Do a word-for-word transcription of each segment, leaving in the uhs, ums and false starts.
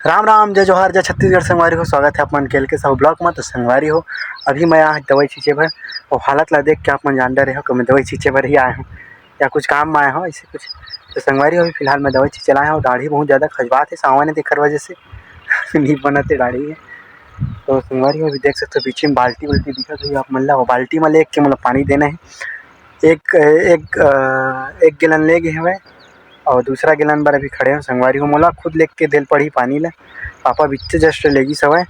राम राम, जय जोहार, जय छत्तीसगढ़। संगवारी हो, स्वागत है आप मन के एल के साहू ब्लॉग में। तो संगवारी हो, अभी मैं आए हँव दवाई छींचे बर, अउ हालत ला देख के आप मन जान डरे हो कि मैं दवाई छींचे बर ही आए हँव या कुछ काम में आए हँव, ऐसे कुछ। तो संगवारी हो, अभी फिलहाल मैं दवाई छींचे ला आए हँव, दाढ़ी बहुत ज़्यादा खजवात हे, सावन हे, तेकर वजह से नहीं बनत हे दाढ़ी हे। तो संगवारी हो, अभी देख सकते हो, पीछे में बाल्टी उल्टी दिखत होही आप मन ला, वो बाल्टी में लेके मोला पानी देना हे। एक, एक, अ, एक गैलन ले गे हवय, अउ दूसरा गैलन बर अभी खड़े हँव संगवारी हो। मोला खुद लेके देल पड़ही पानी ला। पापा बिच्चे just लेगिस हवय,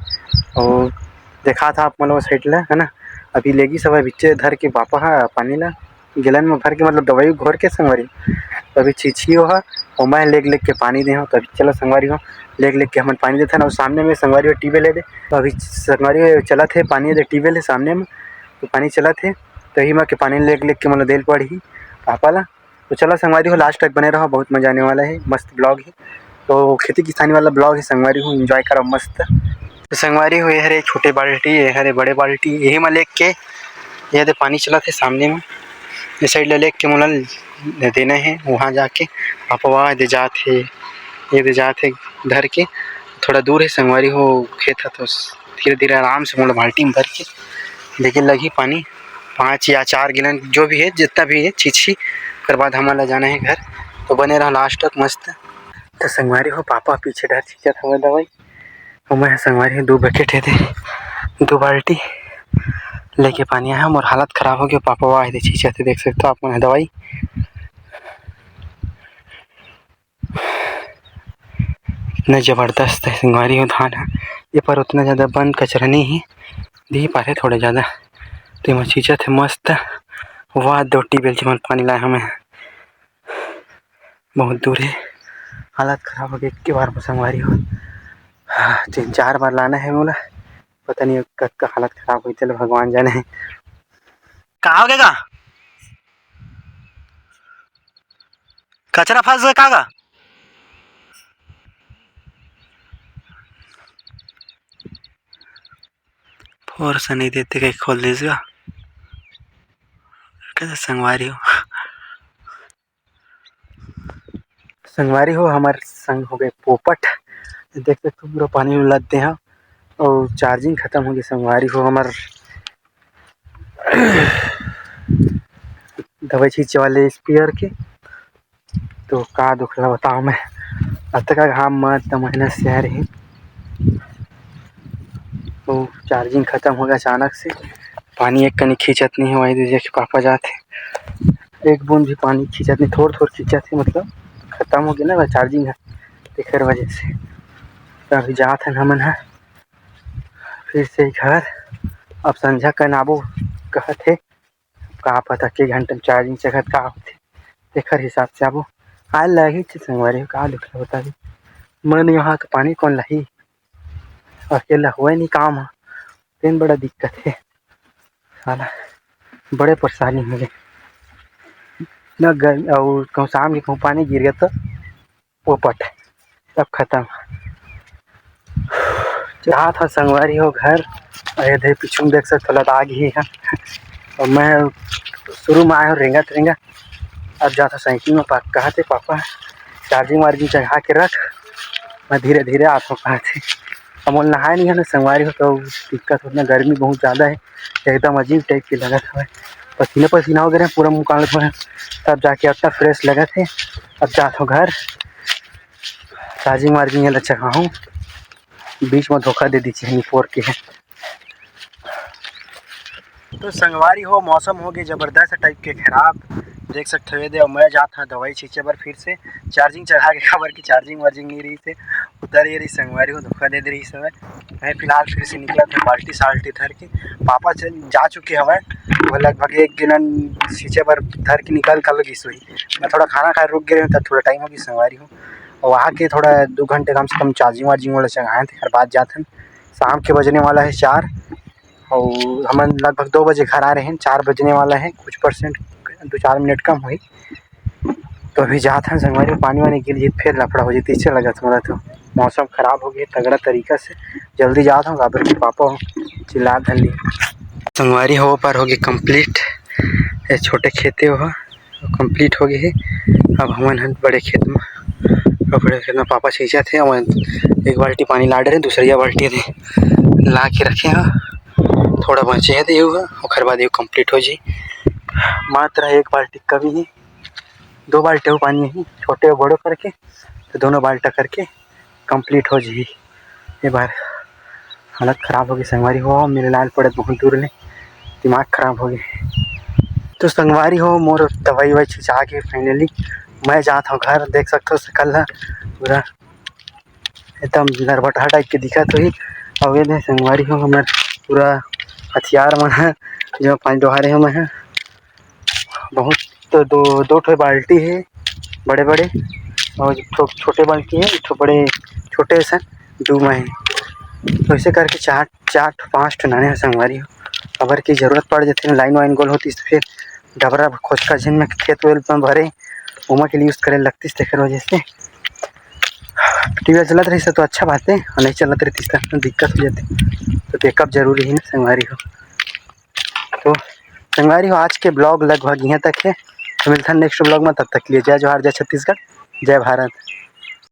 अउ देखात हँव आप मन ला वो side ला, है ना। अभी लेगिस हवय बिच्चे धर के पापा ह पानी ला, गैलन में भर के, मतलब दवाई घोर के संगवारी। तो अभी छींचही ओहा, अउ मैं लेग लेग के पानी दे हँव। तो अभी चलो संगवारी हो, लेग लेग के हमन पानी देथन। अउ सामने में संगवारी हो ट्यूबवेल हे दे, तो अभी संगवारी हो चलत हे पानी दे, ट्यूबवेल हे सामने में, तो पानी चलत हे। तो इही मा के पानी लेग लेग के मोला देल पड़ही पापा ला। तो चला संगवारी हो, last तक बने रहो, बहुत मजा आने वाला है, मस्त ब्लॉग है। तो खेती किसानी वाला ब्लॉग है संगवारी हो, एंजॉय करो मस्त। तो संगवारी हो, ये हरे छोटे बाल्टी, ये हरे बड़े बाल्टी, यही मा लेग के ये दे पानी चलत हे सामने में, ये side ले लेग के मोला देना है, वहाँ जाके पापा दे जात हे, ये दे जात हे धर के। थोड़ा दूर है संगवारी हो खेत ह, तो धीरे धीरे आराम से मोला बाल्टी में भर के लेके लगही पानी। पाँच या चार गैलन जो भी है, जितना भी है, छींचही, ओकर बाद हमन ला जाना है घर। तो बने रहो last तक मस्त। तो संगवारी हो, पापा पीछे डहर छींचत हवय दवाई, अउ मैं संगवारी हो दू बकेट हे दे, दू बाल्टी लेके पानी आया। मोर हालत खराब हो गया, पापा वाह दे छींचत हे, देख सकते हो आप मन दवाई। इतना जबरदस्त है संगवारी हो धान ह। ये पर उतना ज़्यादा बन कचरा नहीं है, दिही पारे थोड़ा ज़्यादा। तो एमा छींचत हे मस्त। वाह, दो ट्यूबवेल जेमन पानी लाए हमें, बहुत दूर है। हालत खराब हो गई एक के बार में संगवारी हो। हाँ, तीन चार बार लाना है मोला, पता नहीं कब का हालत खराब होई, चलो भगवान जाने है। का हो गया? कचरा फंस गया का? फोर्स नहीं देते, कहीं खोल दीजिएगा। कैसे संगवारी हो? संगवारी हो, हमारे संग हो गए पोपट। देख सकते हो, पूरा पानी उलद दे हा और चार्जिंग खत्म हो गई संगवारी हो हमार दवाई छींचे वाले स्प्रेयर के। तो का दुख ला बताओ मैं, अतका घाम में त मेहनत से आ रही, वो चार्जिंग खत्म हो गया अचानक से। पानी एक कनी खींचत नहीं है, वही दे के पापा जात है, एक बूंद भी पानी खींचत नहीं, थोड़ थोड़ खींचत है, मतलब खत्म हो गया ना चार्जिंग है, तेकर वजह से। तो अभी जात हन हमन ह फिर से घर। अब संझा कन आबो कहत हे, का पता के घंटा में चार्जिंग चघत का होथे, तेखर हिसाब से आबो। आए लगही चे संगवारी हो, का दुख होता है। मन यहाँ के पानी कौन लही, अकेला हुए नहीं काम ह, तेन बड़ा दिक्कत है साला, बड़े परेशानी हो गए ना। गर्मी और कहूँ शाम के कहूँ पानी गिर गया तो पोपट, सब खत्म। जात ह संगवारी हो घर, अरे दे पीछू में देख सकत हो लदा गे हे। और मैं शुरू में आए हूँ रेंगत रेंगत, अब जात हूँ साइकिल में, पा-, कहत हे पापा चार्जिंग वार्जिंग चढ़ा के रख, मैं धीरे धीरे आत हूँ कहत हे। अब मोला नहाए नहीं है ना संगवारी हो, तो दिक्कत होत ना, गर्मी बहुत ज़्यादा है, एकदम अजीब टाइप के लगत हवय, पसीना पसीना हो गए हैं पूरा मुँह कान धोए, तब जाके अतना फ्रेश लगत है। अब जात हूँ घर, चार्जिंग वार्जिंग ये ला चघाहूँ, बीच में धोखा दे दीजिए, नहीं फोर के है। तो संगवारी हो, मौसम हो गए जबरदस्त टाइप के खराब, देख सकते हो। ये दे, मैं जात हूँ दवाई छींचे बर फिर से, चार्जिंग चढ़ा के, काबर की चार्जिंग वार्जिंग नहीं रही से, उधर ये रही संगवारी हो, धोखा दे दे रही समय। मैं फिलहाल फिर से निकला था बाल्टी साल्टी धर के, पापा चल जा चुके हवय, वो लगभग एक गिलन छींचे बर धर के निकल कर लगी सोई। मैं थोड़ा खाना खाए रुक गए, तब थोड़ा टाइम हो गई संगवारी हो, और वहाँ के थोड़ा दो घंटे कम से कम चार्जिंग वार्जिंग वाला चढ़ाए थे, बाद जात हन। शाम के बजने वाला है चार, और हमन लगभग दो बजे घर आ रहे हैं, चार बजने वाला है, कुछ परसेंट, दो चार मिनट कम हुई। तो अभी जात हन संगवारी, पानी वानी गिर जाही, फिर लफड़ा हो जाही, इससे लगत मोला तो। मौसम खराब हो गया तगड़ा तरीका से, जल्दी जात हूँ, काबर कि पापा हो चिल्ला धन ली। संगवारी हो, पर हो गई complete, ये छोटे खेते हो complete हो गए हे। अब हमन हन बड़े खेत में, अब बड़े खेत में पापा छींचत हे, हमन एक बाल्टी पानी ला डरे, दूसरिया बाल्टी दे ला के रखे हा, थोड़ा बचे हे, दे ओखर बाद ये कंप्लीट हो जी। मात्र एक बाल्टी कमी हे, दो बाल्टी अउ पानी हे, छोटे अउ बड़ो करके, तो दोनों बाल्टा करके कंप्लीट हो जी। ये बार हालत खराब हो गई संगवारी हो, मेरे लाल पड़त बहुत दूर ले, दिमाग खराब हो गए। तो संगवारी हो, मोर दवाई ववाई छिंचा के finally मैं जात हूँ घर। देख सकते हो सकल ला पूरा एकदम लरबटहा टाइप के दिखत होही। अउ ये दे संगवारी हो, हमर पूरा हथियार मन है जो पानी डोहारे हो मैं है। बहुत तो दो, दो ठो बाल्टी है बड़े बड़े, और एक ठो छोटे बाल्टी है, एक ठो बड़े छोटे से दू में है। तो ऐसे करके चार, चार ठो, पाँच ठो नाने हैं संगवारी हो। अगर की जरूरत पड़ जाती है, लाइन वाइन गोल होती तो फिर डबरा खोचका झिन में खेत वेल में भरे, ओमा के लिए यूज करे लगती, तेकर वजह से ट्यूबवेल चलत रही तो अच्छा बात है, और नहीं चलत रही तो दिक्कत हो जाती। तो बैकअप जरूरी है ना संगवारी हो। तो संगवारी हो, आज के ब्लॉग लगभग यहाँ तक है। तो मिलता है नेक्स्ट ब्लॉग में, तब तक के लिए जय जोहार, जय छत्तीसगढ़, जय भारत।